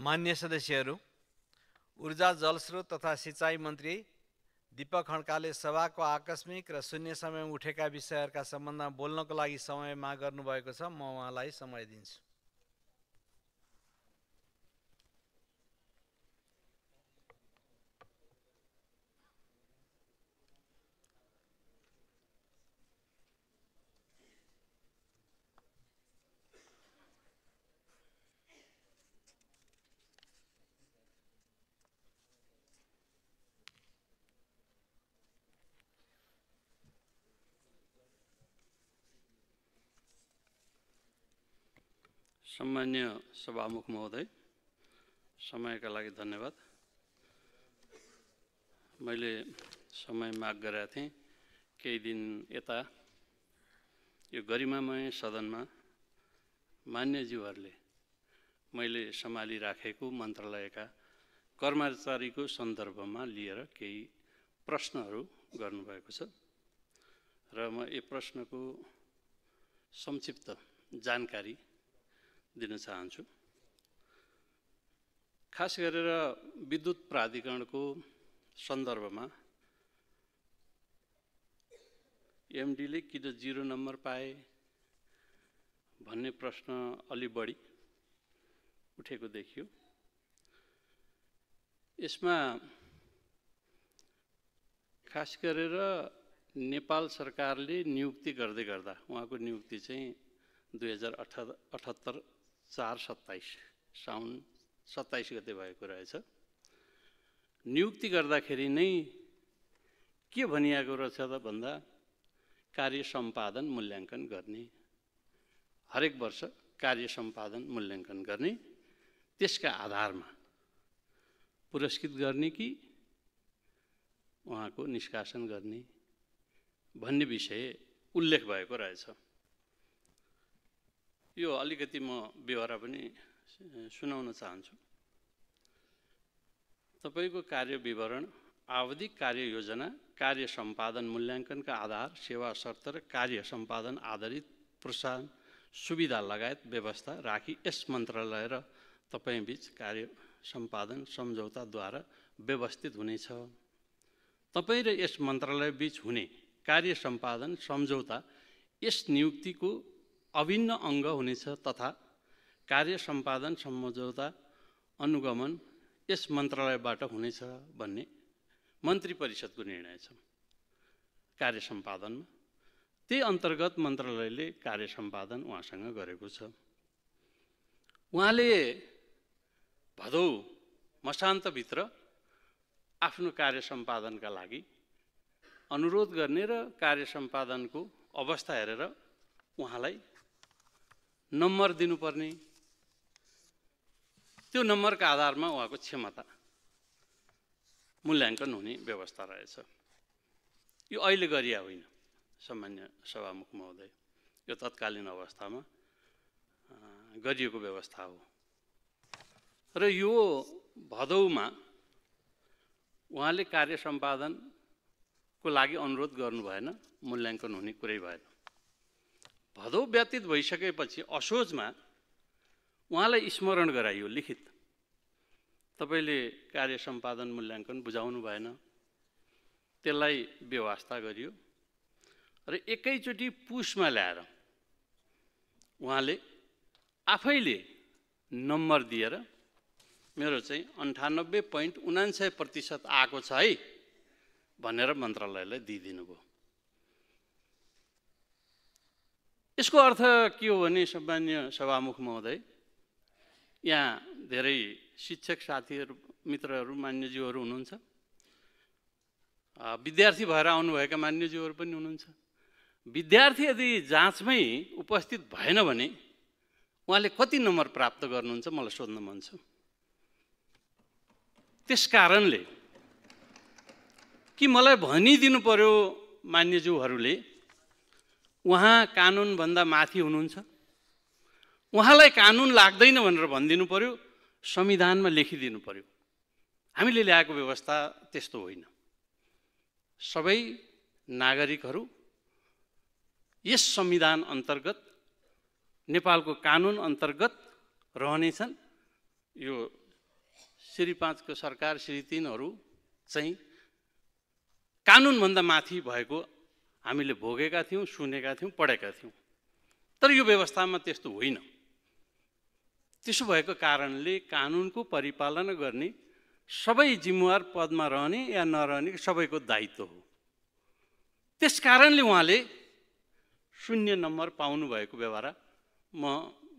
मान्य सदस्यहरू, ऊर्जा जलस्रोत तथा सिंचाई मन्त्री दीपक खड्काले सभाको आकस्मिक र शून्य समयमा उठेका विषयहरूका सम्बन्धमा बोल्नको लागि समय माग गर्नुभएको छ। म उहाँलाई समय दिन्छु। सम्मान्य सभामुख महोदय, समयका लागि धन्यवाद। मैले समय माग गरेका थिएँ। केही दिन यता यो गरिमामय सदनमा मान्यज्यूहरूले मैले सम्हालिराखेको मन्त्रालयका कर्मचारीको सन्दर्भमा लिएर केही प्रश्नहरू गर्नुभएको छ र म यो प्रश्नको संक्षिप्त जानकारी दिन चाहन्छु। खास गरेर विद्युत प्राधिकरणको सन्दर्भमा एमडीले किन 0 नम्बर पाए भन्ने प्रश्न अलि बढी उठेको देखियो। यसमा खास गरेर नेपाल सरकारले नियुक्ति गर्दै गर्दा उहाँको नियुक्ति चाहिँ 2078 4/27 साउन 27 गते भएको रहेछ। नियुक्ति गर्दाखेरि नै के भनिएको रहेछ त भन्दा कार्य सम्पादन मूल्याङ्कन गर्ने, हरेक वर्ष कार्य सम्पादन मूल्याङ्कन गर्ने, त्यसका आधारमा पुरस्कृत गर्ने कि उहाँको निष्कासन गर्ने भन्ने विषय उल्लेख भएको रहेछ। यो अलिकति म व्यवहार पनि सुनाउन चाहन्छु। तपाईको कार्य विवरण, आवधिक कार्य योजना, कार्य सम्पादन मूल्याङ्कनका आधार, सेवा शर्त र कार्य सम्पादन आधारित प्रोत्साहन सुविधा लगायत व्यवस्था राखी यस मन्त्रालय र तपाईबीच कार्य सम्पादन सम्झौताद्वारा व्यवस्थित हुनेछ। तपाई र यस मन्त्रालय बीच हुने कार्य सम्पादन सम्झौता यस नियुक्तिको अभिन्न अङ्ग हुनेछ तथा कार्य सम्पादन सम्झौता अनुगमन यस मन्त्रालयबाट हुनेछ भन्ने मन्त्री परिषदको निर्णय छ। कार्य सम्पादनमा त्यही अन्तर्गत मन्त्रालयले कार्य सम्पादन उहाँसँग गरेको छ। उहाँले भदौ मसान्तभित्र आफ्नो कार्य सम्पादनका लागि अनुरोध गर्ने र कार्य सम्पादनको अवस्था हेरेर उहाँलाई नम्बर दिनुपर्ने, त्यो नम्बरका आधारमा उहाँको क्षमता मूल्याङ्कन हुने व्यवस्था रहेछ। यो अहिले गरिया होइन सामान्य सभामुख महोदय, यो तत्कालीन अवस्थामा गरिएको व्यवस्था हो र यो भदौमा उहाँले कार्य सम्पादनको लागि अनुरोध गर्नु भएन, मूल्याङ्कन हुने कुरै भएन। भदौ व्यतीत भइसकेपछि असोजमा उहाँलाई स्मरण गराइयो लिखित, तपाईले कार्य सम्पादन मूल्याङ्कन बुझाउनु भएन, त्यसलाई व्यवस्था गरियो र एकैचोटि पुसमा ल्याएर उहाँले आफैले नम्बर दिएर मेरो चाहिँ 98.99% आएको छ है भनेर मन्त्रालयलाई दिइदिनु भयो। यसको अर्थ के हो भने सम्मान्य सभामुख महोदय, यहाँ धेरै शिक्षक साथीहरू, मित्रहरू, मान्यज्यूहरू हुनुहुन्छ, विद्यार्थी भएर आउनुभएका मान्यज्यूहरू पनि हुनुहुन्छ। विद्यार्थी यदि जाँचमै उपस्थित भएन भने उहाँले कति नम्बर प्राप्त गर्नुहुन्छ मलाई सोध्न मन छ। त्यस कारणले कि मलाई भनिदिनु पर्यो मान्यज्यूहरूले, उहाँ कानुनभन्दा माथि हुनुहुन्छ, उहाँलाई कानुन लाग्दैन भनेर भनिदिनु पर्यो, संविधानमा लेखिदिनु पर्यो। हामीले ल्याएको व्यवस्था त्यस्तो होइन। सबै नागरिकहरू यस संविधान अन्तर्गत, नेपालको कानुन अन्तर्गत रहनेछन्। यो श्री 5 को सरकार, श्री 3हरू चाहिँ कानुनभन्दा माथि भएको हामीले भोगेका थियौँ, सुनेका थियौँ, पढेका थियौँ। तर यो व्यवस्थामा त्यस्तो होइन। त्यसो भएको कारणले कानुनको परिपालना गर्ने सबै जिम्मेवार पदमा रहने या नरहने सबैको दायित्व हो। त्यस कारणले उहाँले 0 नम्बर पाउनुभएको व्यवहार म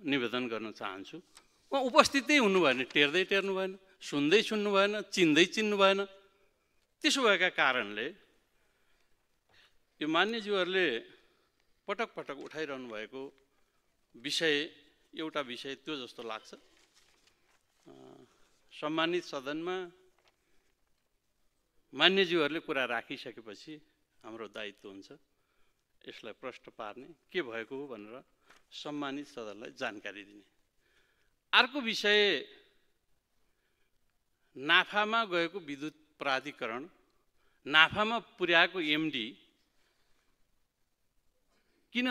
निवेदन गर्न चाहन्छु। उहाँ उपस्थितै हुनु भएन, टेर्दै टेर्नु भएन, सुन्दै सुन्नु भएन, चिन्दै चिन्नु भएन। त्यसो भएका कारणले यो मान्यज्यूहरूले पटक पटक उठाइरहनु भएको विषय एउटा विषय त्यो जस्तो लाग्छ। सम्मानित सदनमा मान्यज्यूहरूले कुरा राखिसकेपछि हाम्रो दायित्व हुन्छ यसलाई प्रश्न पार्ने, के भएको हो भनेर सम्मानित सदनलाई जानकारी दिने। अर्को विषय, नाफामा गएको विद्युत प्राधिकरण, नाफामा पुर्याएको एमडी किन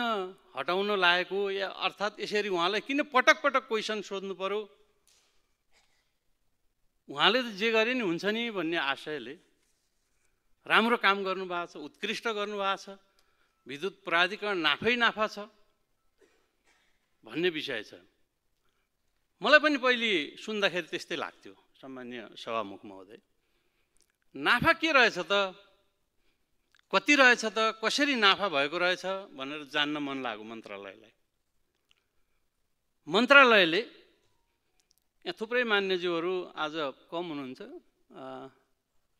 हटाउन लागेको, या अर्थात् यसरी उहाँलाई किन पटक पटक क्वेसन सोध्नु पर्यो? उहाँले त जे गरे नि हुन्छ नि भन्ने आशयले राम्रो काम गर्नुभएको छ, उत्कृष्ट गर्नुभएको छ, विद्युत प्राधिकरण नाफै नाफा छ भन्ने विषय छ। मलाई पनि पहिले सुन्दाखेरि त्यस्तै लाग्थ्यो सम्मान्य सभामुख महोदय। नाफा के रहेछ त, कति रहेछ त, कसरी नाफा भएको रहेछ भनेर जान्न मन लाग्यो मन्त्रालयलाई। मन्त्रालयले यहाँ थुप्रै मान्यज्यूहरू आज कम हुनुहुन्छ,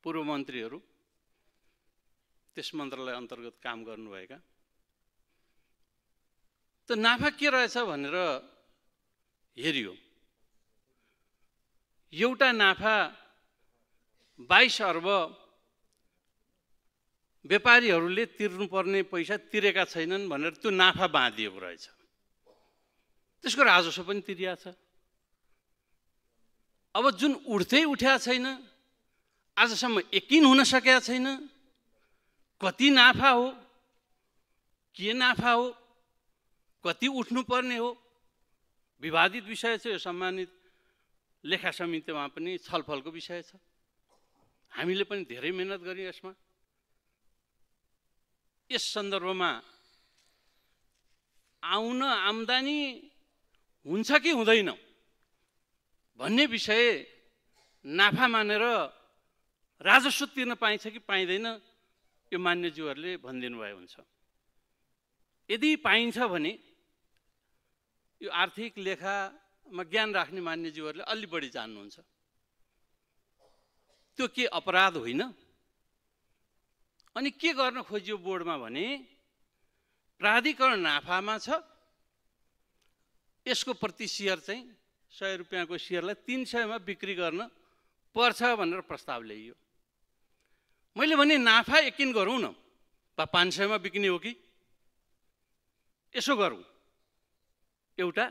पूर्व मन्त्रीहरू त्यस मन्त्रालय अन्तर्गत काम गर्नुभएका, त नाफा के रहेछ भनेर हेरियो। एउटा नाफा 22 अर्ब व्यापारीहरूले तिर्नुपर्ने पैसा तिरेका छैनन् भनेर त्यो नाफा बाँधिएको रहेछ। त्यसको राजस्व पनि तिरिया छ। अब जुन उठ्दै उठ्या छैन, आजसम्म यकिन हुन सकेका छैन कति नाफा हो, के नाफा हो, कति उठ्नुपर्ने हो, विवादित विषय छ। यो सम्मानित लेखा समितिमा पनि छलफलको विषय छ। हामीले पनि धेरै मेहनत गर्यौँ यसमा। यस सन्दर्भमा आम्दानी हुन्छ कि हुँदैन भन्ने विषय नाफा मानेर राजस्व तिर्न पाइन्छ कि पाइँदैन यो मान्यज्यूहरूले भनिदिनु भए हुन्छ। यदि पाइन्छ भने यो आर्थिक लेखामा ज्ञान राख्ने मान्यज्यूहरूले अलि बढी जान्नुहुन्छ। त्यो के अपराध होइन? अनि के गर्न खोजियो बोर्डमा भने प्राधिकरण नाफामा छ, यसको प्रति सेयर चाहिँ 100 रुपियाँको सेयरलाई 300 मा बिक्री गर्न पर्छ भनेर प्रस्ताव ल्याइयो। मैले भने नाफा यकिन गरौँ न, 500 मा बिक्ने हो कि यसो गरौँ, एउटा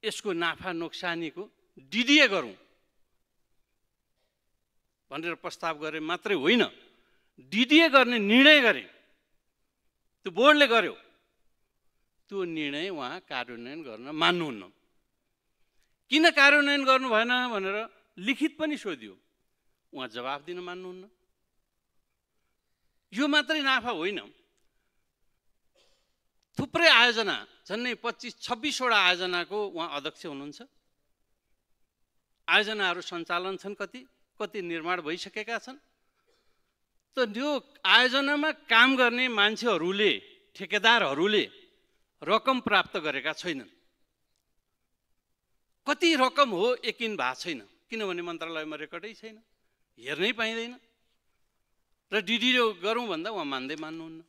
यसको नाफा नोक्सानीको डिडिए गरौँ भनेर प्रस्ताव गरे मात्रै होइन, डिडिए गर्ने निर्णय गरे। त्यो बोर्डले गर्यो। त्यो निर्णय उहाँ कार्यान्वयन गर्न मान्नुहुन्न। किन कार्यान्वयन गर्नु भएन भनेर लिखित पनि सोधियो, उहाँ जवाफ दिन मान्नुहुन्न। यो मात्रै नाफा होइन, थुप्रै आयोजना, झन्डै 25-26 वटा आयोजनाको उहाँ अध्यक्ष हुनुहुन्छ। आयोजनाहरू सञ्चालन छन्, कति निर्माण भइसकेका छन्। त त्यो आयोजनामा काम गर्ने मान्छेहरूले, ठेकेदारहरूले रकम प्राप्त गरेका छैनन्। कति रकम हो यकिन भएको छैन, किनभने मन्त्रालयमा रेकर्डै छैन, हेर्नै पाइँदैन। र डिडी गरौँ भन्दा उहाँ मान्नुहुन्न।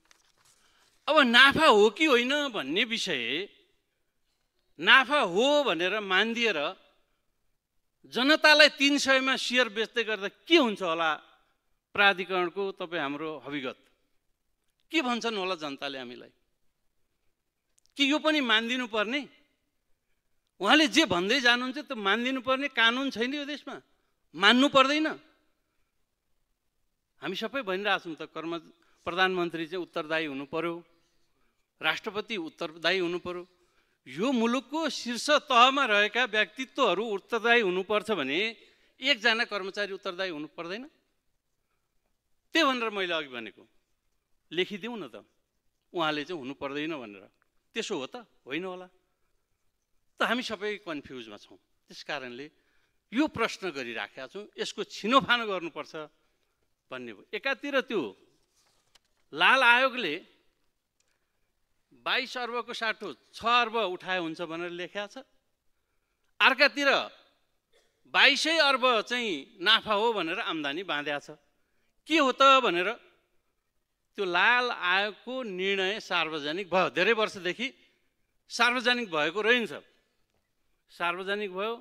अब नाफा हो कि होइन भन्ने विषय, नाफा हो भनेर मानिदिएर जनतालाई 300 मा सेयर बेच्दै गर्दा के हुन्छ होला प्राधिकरणको? तपाईँ हाम्रो हविगत के भन्छन् होला जनताले हामीलाई? कि यो पनि मानिदिनु पर्ने? उहाँले जे भन्दै जानुहुन्छ त्यो मानिदिनु पर्ने कानुन छैन यो देशमा? मान्नु पर्दैन? हामी सबै भनिरहेछौँ त प्रधानमन्त्री चाहिँ उत्तरदायी हुनु पर्यो, राष्ट्रपति उत्तरदायी हुनु पर्यो। यो मुलुकको शीर्ष तहमा रहेका व्यक्तित्वहरू उत्तरदायी हुनुपर्छ भने एकजना कर्मचारी उत्तरदायी हुनु पर्दैन? त्यही भनेर मैले अघि भनेको लेखिदिउँ न त, उहाँले चाहिँ हुनु पर्दैन भनेर। त्यसो हो त? होइन होला। त हामी सबै कन्फ्युजमा छौँ। त्यस कारणले यो प्रश्न गरिराखेका छौँ, यसको छिनोफानो गर्नुपर्छ भन्ने हो। एकातिर त्यो लाल आयोगले 22 अर्बको साटो 6 अर्ब उठाए हुन्छ भनेर लेखेको छ। अर्कातिर 22 अर्ब चाहिँ नाफा हो भनेर आम्दानी बाँधेको छ। के हो त भनेर त्यो लाल आयोगको निर्णय सार्वजनिक भयो। धेरै वर्षदेखि सार्वजनिक भएको रहन्छ। सार्वजनिक भयो।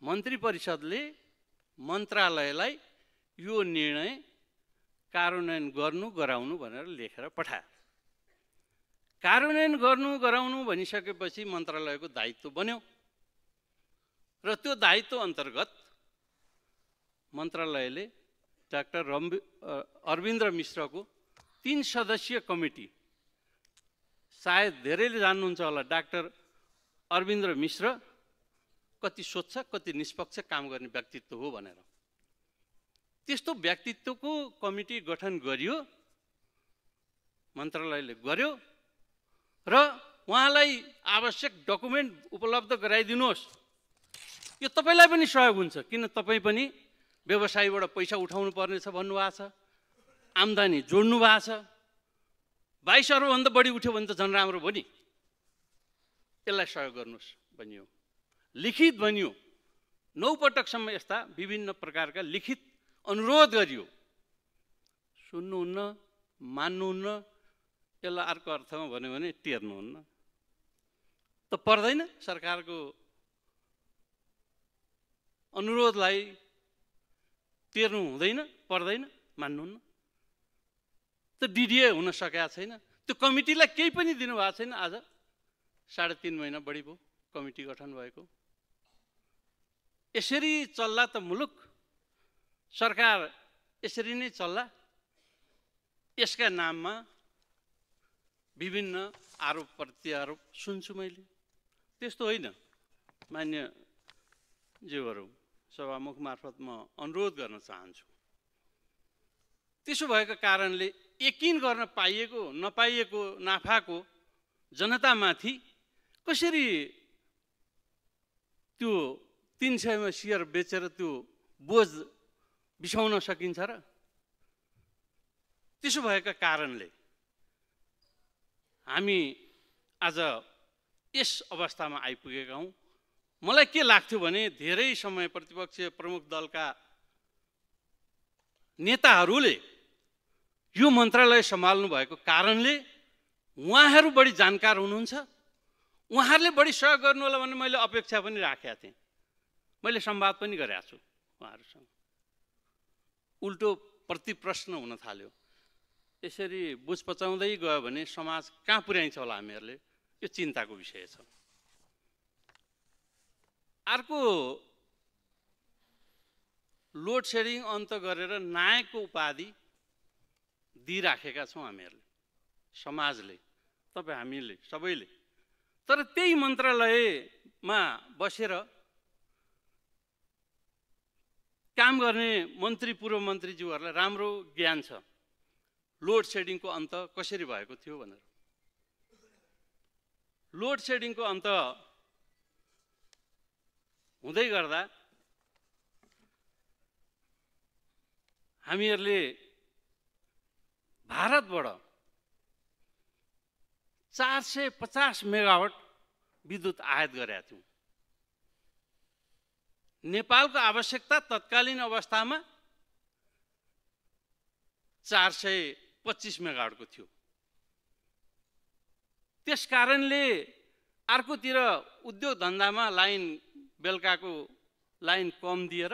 मन्त्री परिषदले मन्त्रालयलाई यो निर्णय कार्यान्वयन गर्नु गराउनु भनेर लेखेर पठायो। कार्यान्वयन गर्नु गराउनु भनिसकेपछि मन्त्रालयको दायित्व बन्यो र त्यो दायित्व अन्तर्गत मन्त्रालयले डाक्टर अरविन्द्र मिश्रको 3 सदस्यीय कमिटी, सायद धेरैले जान्नुहुन्छ होला डाक्टर अरविन्द्र मिश्र कति स्वच्छ कति निष्पक्ष काम गर्ने व्यक्तित्व हो भनेर, त्यस्तो व्यक्तित्वको कमिटी गठन गरियो, मन्त्रालयले गर्यो र उहाँलाई आवश्यक डकुमेन्ट उपलब्ध गराइदिनुहोस्। यो तपाईँलाई पनि सहयोग हुन्छ, किन तपाईँ पनि व्यवसायीबाट पैसा उठाउनु पर्नेछ भन्नुभएको छ, आम्दानी जोड्नु भएको छ। 22 अर्बभन्दा बढी उठ्यो भने त झन् राम्रो भयो नि। यसलाई सहयोग गर्नुहोस् भनियो, लिखित भनियो। 9 पटकसम्म यस्ता विभिन्न प्रकारका लिखित अनुरोध गरियो। सुन्नुहुन्न, मान्नुहुन्न, यसलाई अर्को अर्थमा भन्यो भने टेर्नुहुन्न। त पर्दैन सरकारको अनुरोधलाई टेर्नु हुँदैन, पर्दैन, मान्नुहुन्न। त डिडिए हुन सकेका छैन। त्यो कमिटीलाई केही पनि दिनुभएको छैन। आज 3.5 महिना बढी भयो कमिटी गठन भएको। यसरी चल्ला त मुलुक, सरकार यसरी नै चल्ला। यसका नाममा विभिन्न आरोप प्रत्यारोप सुन्छु मैले। त्यस्तो होइन। मान्य ज्यूहरू, सभामुख मार्फत म अनुरोध गर्न चाहन्छु, त्यसो भएको कारणले यकिन गर्न पाइएको नपाइएको नाफाको जनतामाथि कसरी त्यो 300 मा सेयर बेचेर त्यो बोझ बिसाउन सकिन्छ र? त्यसो भएका कारणले हामी आज यस अवस्थामा आइपुगेका हौँ। मलाई के लाग्थ्यो भने धेरै समय प्रतिपक्षीय प्रमुख दलका नेताहरूले यो मन्त्रालय सम्हाल्नु भएको कारणले उहाँहरू बढी जानकार हुनुहुन्छ, उहाँहरूले बढी सहयोग गर्नु होला भन्ने मैले अपेक्षा पनि राखेका थिएँ। मैले संवाद पनि गरेको छु उहाँहरूसँग। उल्टो प्रतिप्रश्न हुन थाल्यो। यसरी बुझ पचाउँदै गयो भने समाज कहाँ पुर्याइन्छ होला हामीहरूले, यो चिन्ताको विषय छ। अर्को, लोड सेडिङ अन्त गरेर नायकको उपाधि दिइराखेका छौँ हामीहरूले, समाजले, तपाईँ हामीले सबैले। तर त्यही मन्त्रालयमा बसेर काम गर्ने मन्त्री पूर्व मन्त्रीज्यूहरूलाई राम्रो ज्ञान छ लोड सेडिङको अन्त कसरी भएको थियो भनेर। लोड सेडिङको अन्त हुँदै गर्दा हामीहरूले भारतबाट 450 मेगावाट विद्युत आयात गरेका थियौँ। नेपालको आवश्यकता तत्कालीन अवस्थामा 425 मेगावाटको थियो। त्यस कारणले अर्कोतिर उद्योग धन्दामा लाइन, बेलुकाको लाइन कम दिएर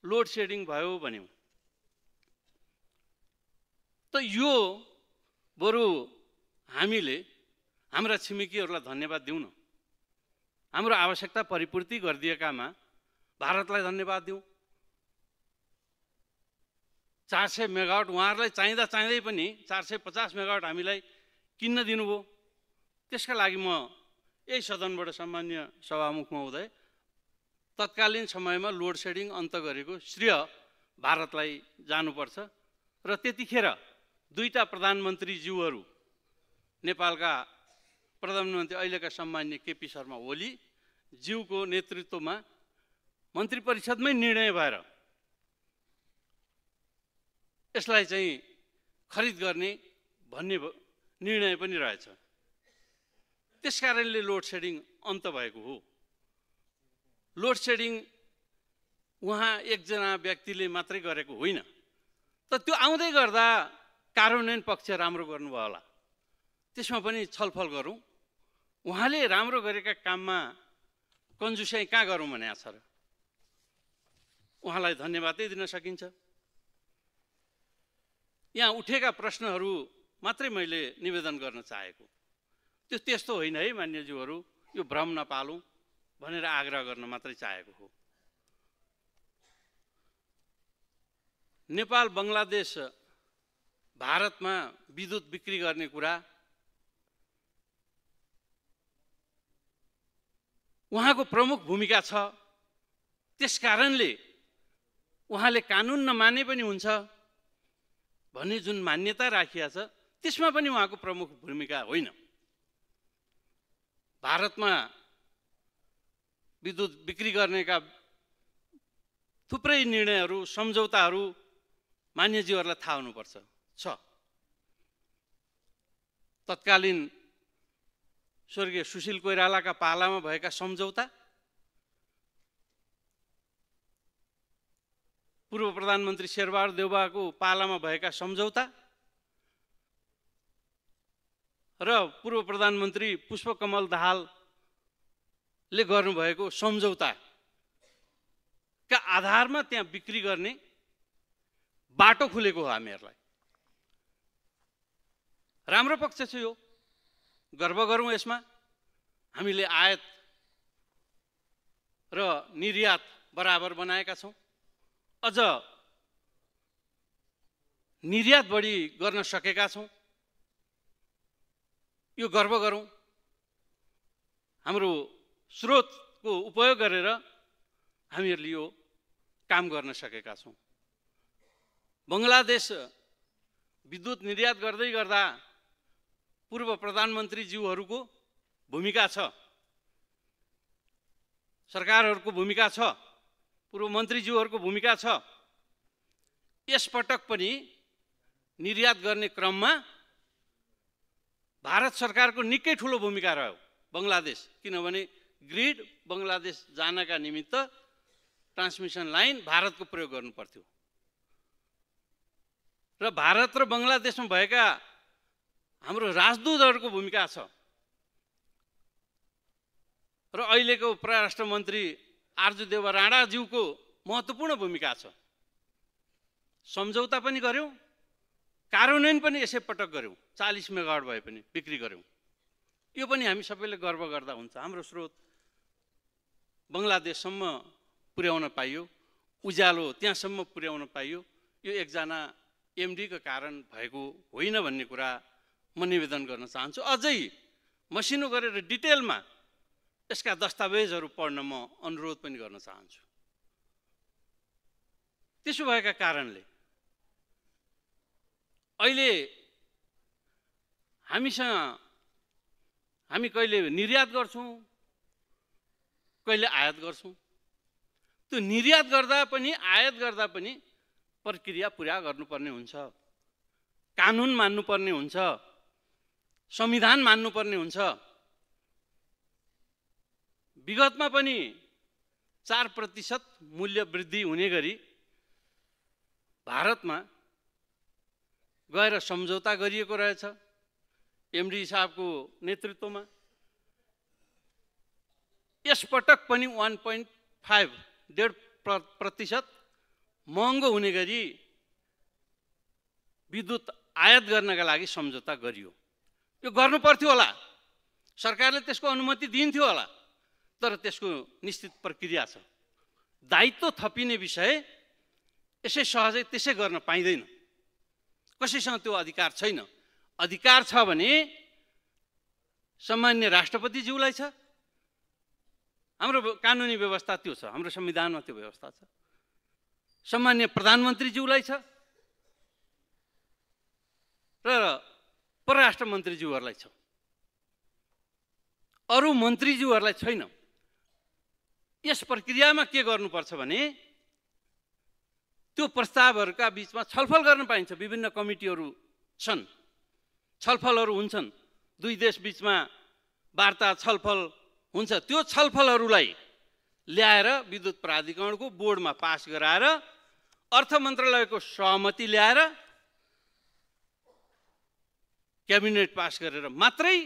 लोड सेडिङ भयो भन्यौँ। त यो बरु हामीले हाम्रा छिमेकीहरूलाई धन्यवाद दिउँ न। हाम्रो आवश्यकता परिपूर्ति गरिदिएकामा भारतलाई धन्यवाद दिउँ। 400 मेगावाट उहाँहरूलाई चाहिँदा चाहिँदै पनि 450 मेगावाट हामीलाई किन्न दिनुभयो। त्यसका लागि म यही सदनबाट सम्मान्य सभामुख महोदय तत्कालीन समयमा लोड सेडिङ अन्त गरेको श्रेय भारतलाई जानुपर्छ र त्यतिखेर दुईटा प्रधानमन्त्रीज्यूहरू नेपालका प्रधानमन्त्री अहिलेका सम्मान्य केपी शर्मा ओली ज्यूको नेतृत्वमा मन्त्री परिषदमै निर्णय भएर यसलाई चाहिँ खरिद गर्ने भन्ने निर्णय पनि रहेछ। त्यसकारणले लोड सेडिङ अन्त भएको हो। लोड सेडिङ उहाँ एकजना व्यक्तिले मात्रै गरेको होइन, त त्यो आउँदै गर्दा कार्यान्वयन पक्ष राम्रो गर्नुभयो होला, त्यसमा पनि छलफल गरौँ। उहाँले राम्रो गरेका काममा कन्जुसाइ कहाँ गरौँ भने छ र? उहाँलाई धन्यवादै दिन सकिन्छ। यहाँ उठेका प्रश्नहरू मात्रै मैले निवेदन गर्न चाहेको, त्यो त्यस्तो होइन है मान्यज्यूहरू, यो भ्रम नपालौँ भनेर आग्रह गर्न मात्रै चाहेको हो। नेपाल बङ्गलादेश भारतमा विद्युत बिक्री गर्ने कुरा उहाँको प्रमुख भूमिका छ। त्यसकारणले उहाँले कानुन नमाने पनि हुन्छ भन्ने जुन मान्यता राखिया छ त्यसमा पनि उहाँको प्रमुख भूमिका होइन। भारतमा विद्युत बिक्री गर्नेका थुप्रै निर्णयहरू सम्झौताहरू मान्यज्यूहरूलाई थाहा हुनुपर्छ छ। तत्कालीन स्वर्गीय सुशील कोइरालाका पालामा भएका सम्झौता, पूर्व प्रधानमन्त्री शेरबहादुर देउवाको पालामा भएका सम्झौता र पूर्व प्रधानमन्त्री पुष्पकमल दाहालले गर्नुभएको सम्झौताका आधारमा त्यहाँ बिक्री गर्ने बाटो खुलेको हो। हामीहरूलाई राम्रो पक्ष छ यो, गर्व गरौँ यसमा। हामीले आयात र निर्यात बराबर बनाएका छौँ। अझ निर्यात बढी गर्न सकेका छौँ, यो गर्व गरौँ। हाम्रो स्रोतको उपयोग गरेर हामीहरूले यो काम गर्न सकेका छौँ। बङ्गलादेश विद्युत निर्यात गर्दै गर्दा पूर्व प्रधानमन्त्रीज्यूहरूको भूमिका छ, सरकारहरूको भूमिका छ, पूर्व मन्त्रीज्यूहरूको भूमिका छ। यसपटक पनि निर्यात गर्ने क्रममा भारत सरकारको निकै ठुलो भूमिका रह्यो बङ्गलादेश, किनभने ग्रिड बङ्गलादेश जानका निमित्त ट्रान्समिसन लाइन भारतको प्रयोग गर्नु पर्थ्यो र भारत र बङ्गलादेशमा भएका हाम्रो राजदूतहरूको भूमिका छ र अहिलेको परराष्ट्र मन्त्री आर्जु देवा राणाज्यूको महत्त्वपूर्ण भूमिका छ। सम्झौता पनि गर्यौँ, कार्यान्वयन पनि यसै पटक गर्यौँ, 40 मेगावाट भए पनि बिक्री गर्यौँ। यो पनि हामी सबैले गर्व गर्दा हुन्छ। हाम्रो स्रोत बङ्गलादेशसम्म पुर्याउन पाइयो, उज्यालो त्यहाँसम्म पुर्याउन पाइयो, यो एकजना एमडीको कारण भएको होइन भन्ने कुरा म निवेदन गर्न चाहन्छु। अझै मसिनो गरेर डिटेलमा यसका दस्तावेजहरू पढ्न म अनुरोध पनि गर्न चाहन्छु। त्यसो भएका कारणले अहिले हामी कहिले निर्यात गर्छौँ, कहिले आयात गर्छौँ। त्यो निर्यात गर्दा पनि आयात गर्दा पनि प्रक्रिया पुरा गर्नुपर्ने हुन्छ, कानुन मान्नुपर्ने हुन्छ, संविधान मान्नुपर्ने हुन्छ। विगतमा पनि 4% मूल्य वृद्धि हुने गरी भारतमा गएर सम्झौता गरिएको रहेछ एमडी साहबको नेतृत्वमा। यसपटक पनि 1.5% महँगो हुने गरी विद्युत आयात गर्नका लागि सम्झौता गरियो। यो गर्नु पर्थ्यो होला, सरकारले त्यसको अनुमति दिन्थ्यो होला, तर त्यसको निश्चित प्रक्रिया छ। दायित्व थपिने विषय यसै सहजै त्यसै गर्न पाइँदैन, कसैसँग त्यो अधिकार छैन। अधिकार छ भने सम्मान्य राष्ट्रपतिज्यूलाई छ। हाम्रो कानुनी व्यवस्था त्यो छ, हाम्रो संविधानमा त्यो व्यवस्था छ। सम्मान्य प्रधानमन्त्रीज्यूलाई छ र परराष्ट्र मन्त्रीज्यूहरूलाई छ। अरू मन्त्रीज्यूहरूलाई छैन। यस प्रक्रियामा के गर्नुपर्छ भने त्यो प्रस्तावहरूका बीचमा छलफल गर्न पाइन्छ। विभिन्न कमिटीहरू छन्, छलफलहरू हुन्छन्, दुई देश बीचमा वार्ता छलफल हुन्छ। त्यो छलफलहरूलाई ल्याएर विद्युत प्राधिकरणको बोर्डमा पास गराएर अर्थ मन्त्रालयको सहमति ल्याएर क्याबिनेट पास गरेर मात्रै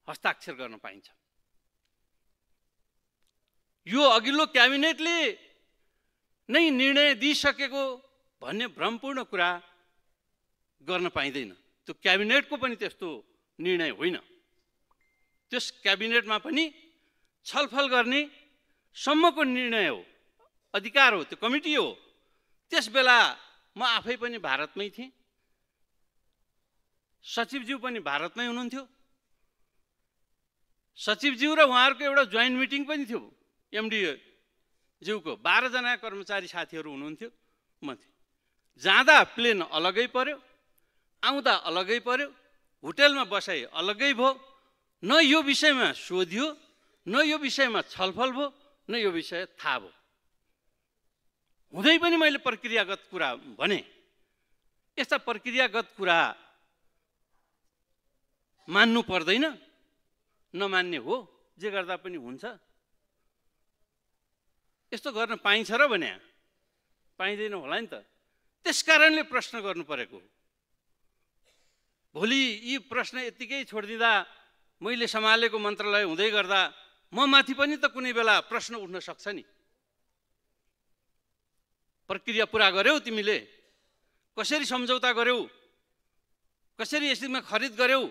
हस्ताक्षर गर्न पाइन्छ। यो अघिल्लो क्याबिनेटले नै निर्णय दिइसकेको भन्ने भ्रमपूर्ण कुरा गर्न पाइँदैन। त्यो क्याबिनेटको पनि त्यस्तो निर्णय होइन। त्यस क्याबिनेटमा पनि छलफल गर्ने सम्मको निर्णय हो, अधिकार हो, त्यो कमिटी हो। त्यस बेला म आफै पनि भारतमै थिएँ, सचिवज्यू पनि भारतमै हुनुहुन्थ्यो। सचिवज्यू र उहाँहरूको एउटा जोइन्ट मिटिङ पनि थियो एमडी ज्यूको। 12 जना कर्मचारी साथीहरू हुनुहुन्थ्यो, म थिएँ। जाँदा प्लेन अलगै पर्यो, आउँदा अलगै पर्यो, होटेलमा बसाइ अलगै भयो। न यो विषयमा सोधियो, न यो विषयमा छलफल भयो, न यो विषय थाहा भयो। हुँदै पनि मैले प्रक्रियागत कुरा भने। यस्ता प्रक्रियागत कुरा मान्नु पर्दैन, नमान्ने हो, जे गर्दा पनि हुन्छ। यस्तो गर्न पाइन्छ र भने पाइँदैन होला नि त। त्यसकारणले प्रश्न गर्नु परेको। भोलि यी प्रश्न यत्तिकै छोडिदिँदा मैले सम्हालेको मन्त्रालय हुँदै गर्दा म माथि पनि त कुनै बेला प्रश्न उठ्न सक्छ नि। प्रक्रिया पुरा गर्यौ तिमीले, कसरी सम्झौता गर्यौ, कसरी यसमा खरिद गर्यौ।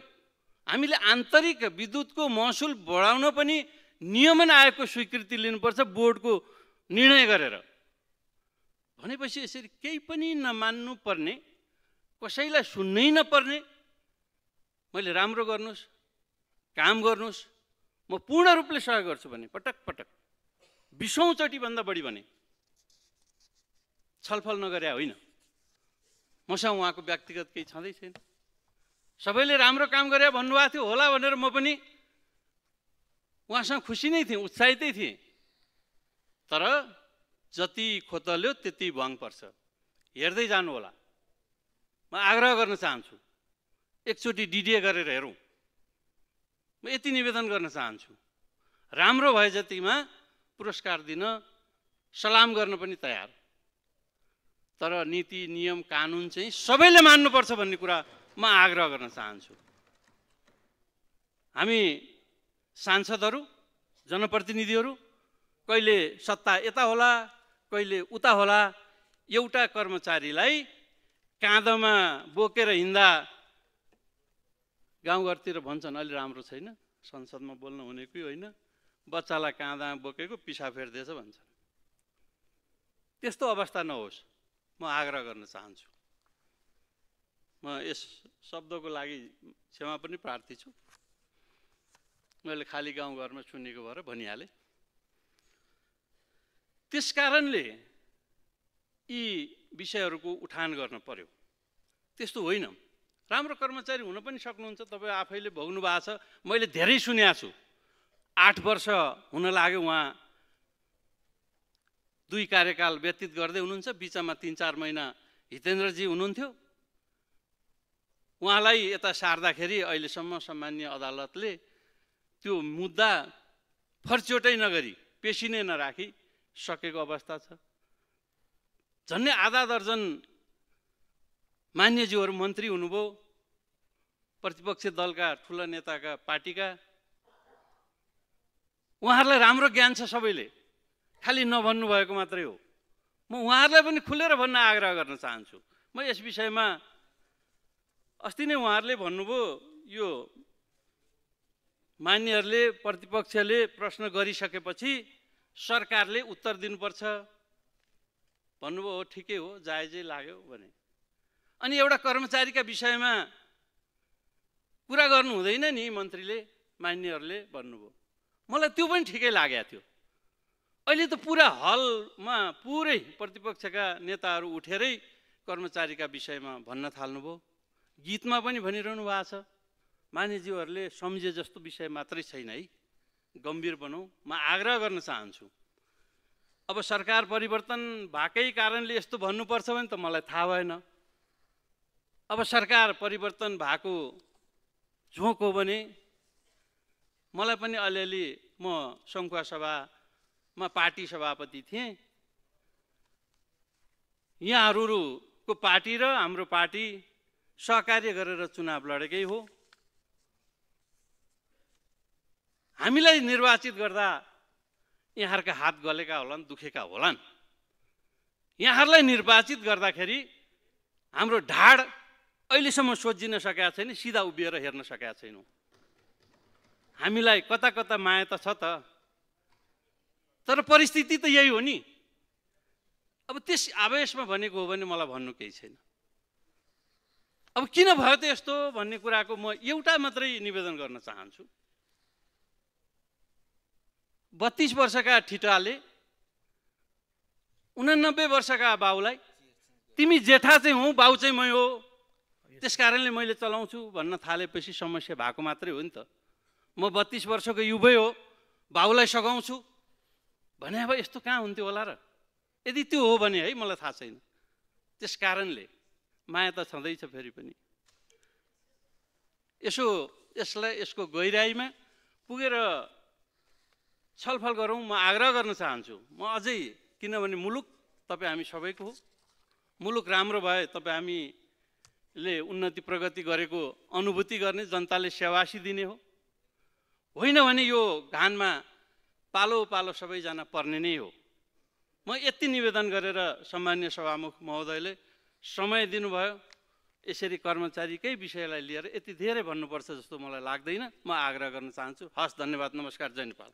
हामीले आन्तरिक विद्युतको महसुल बढाउन पनि नियमन आयोगको स्वीकृति लिनुपर्छ बोर्डको निर्णय गरेर। भनेपछि यसरी केही पनि नमान्नु पर्ने, कसैलाई सुन्नै नपर्ने। मैले राम्रो गर्नुहोस्, काम गर्नुहोस्, म पूर्ण रूपले सहयोग गर्छु भने पटक पटक 20औं चोटि भन्दा बढी भने छलफल नगरे होइन। मसँग उहाँको व्यक्तिगत केही छँदै छैन। सबैले राम्रो काम गरे भन्नुभएको थियो होला भनेर म पनि उहाँसँग खुसी नै थिएँ, उत्साहितै थिएँ। तर जति खोतल्यो त्यति भङ पर्छ, हेर्दै जानु होला। म आग्रह गर्न चाहन्छु, एकचोटि डिडिए गरेर हेरौँ। म यति निवेदन गर्न चाहन्छु, राम्रो भए जतिमा पुरस्कार दिन, सलाम गर्न पनि तयार। तर नीति नियम कानुन चाहिँ सबैले मान्नुपर्छ भन्ने कुरा म आग्रह गर्न चाहन्छु। हामी सांसदहरू, जनप्रतिनिधिहरू कहिले सत्ता यता होला, कहिले उता होला। एउटा कर्मचारीलाई काँधमा बोकेर हिँड्दा गाउँघरतिर भन्छन् अलि राम्रो छैन, संसदमा बोल्न हुनेकै होइन, बच्चालाई काँधमा बोकेको पिसाब फेर्दैछ भन्छन्। त्यस्तो अवस्था नहोस्, म आग्रह गर्न चाहन्छु। म यस शब्दको लागि क्षमा पनि प्रार्थी छु। मैले खाली गाउँघरमा सुनेको भएर भनिहालेँ। त्यसकारणले यी विषयहरूको उठान गर्न पर्यो। त्यस्तो होइन, राम्रो कर्मचारी हुन पनि सक्नुहुन्छ। तपाईँ आफैले भोग्नु भएको छ, मैले धेरै सुनेको छु। 8 वर्ष हुन लाग्यो उहाँ 2 कार्यकाल व्यतीत गर्दै हुनुहुन्छ। बिचमा 3-4 महिना हितेन्द्रजी हुनुहुन्थ्यो। उहाँलाई यता सार्दाखेरि अहिलेसम्म सामान्य अदालतले त्यो मुद्दा फर्चोटै नगरी, पेशी नै नराखी सकेको अवस्था छ। झन्डै आधा दर्जन मान्यज्यूहरू मन्त्री हुनुभयो, प्रतिपक्ष दलका ठुला नेताका पार्टीका। उहाँहरूलाई राम्रो ज्ञान छ, सबैले खालि नभन्नु भएको मात्रै हो। म उहाँहरूलाई पनि खुलेर भन्न आग्रह गर्न चाहन्छु। म यस विषयमा अस्ति नै उहाँहरूले भन्नुभयो, यो मान्यहरूले, प्रतिपक्षले प्रश्न गरिसकेपछि सरकारले उत्तर दिनुपर्छ भन्नुभयो। हो, ठिकै हो, जायजै लाग्यो भने। अनि एउटा कर्मचारीका विषयमा कुरा गर्नु हुँदैन नि मन्त्रीले। मान्यहरूले भन्नुभयो। मलाई त्यो पनि ठिकै लागेको थियो। अहिले त पुरा हलमा पुरै प्रतिपक्षका नेताहरू उठेरै कर्मचारीका विषयमा भन्न थाल्नुभयो। गीतमा पनि भनिरहनु भएको छ, मान्यज्यूहरूले सम्झे जस्तो विषय मात्रै छैन है, गम्भीर बनाऊ। म आग्रह गर्न चाहन्छु, अब सरकार परिवर्तन भएकै कारणले यस्तो भन्नुपर्छ भने त मलाई थाहा भएन। अब सरकार परिवर्तन भएको झोक हो भने मलाई पनि अलिअलि, म सङ्खुवा सभामा पार्टी सभापति थिएँ। यहाँहरूको पार्टी र हाम्रो पार्टी सहकार्य गरेर चुनाव लडेकै हो। हामीलाई निर्वाचित गर्दा यहाँहरूका हात गलेका होलान्, दुखेका होलान्। यहाँहरूलाई निर्वाचित गर्दाखेरि हाम्रो ढाड अहिलेसम्म सोझिन सकेका छैन, सिधा उभिएर हेर्न सकेका छैनौँ। हामीलाई कता कता माया त छ त, तर परिस्थिति त यही हो नि। अब त्यस आवेशमा भनेको हो भने मलाई भन्नु केही छैन। अब किन भयो त यस्तो भन्ने कुराको म एउटा मात्रै निवेदन गर्न चाहन्छु। 32 वर्षका ठिटाले 89 वर्षका बाउलाई तिमी जेठा चाहिँ हौ, बाउ चाहिँ मै हो, त्यस कारणले मैले चलाउँछु भन्न थालेपछि समस्या भएको मात्रै हो नि त। म 32 वर्षको युवै हो, बाउलाई सघाउँछु भने अब यस्तो कहाँ हुन्थ्यो होला र? यदि त्यो हो भने है, मलाई थाहा छैन। त्यस कारणले माया त छँदैछ। फेरि पनि यसलाई यसको गहिराइमा पुगेर छलफल गरौँ, म आग्रह गर्न चाहन्छु। म अझै, किनभने मुलुक तपाईँ हामी सबैको हो। मुलुक राम्रो भए तपाईँ हामीले उन्नति प्रगति गरेको अनुभूति गर्ने, जनताले सेवासी दिने हो। होइन भने यो घानमा पालो पालो सबैजना पर्ने नै हो। म यति निवेदन गरेर सम्मान्य सभामुख महोदयले समय दिनुभयो। यसरी कर्मचारीकै विषयलाई लिएर यति धेरै भन्नुपर्छ जस्तो मलाई लाग्दैन। म आग्रह गर्न चाहन्छु। हस्, धन्यवाद, नमस्कार, जय नेपाल।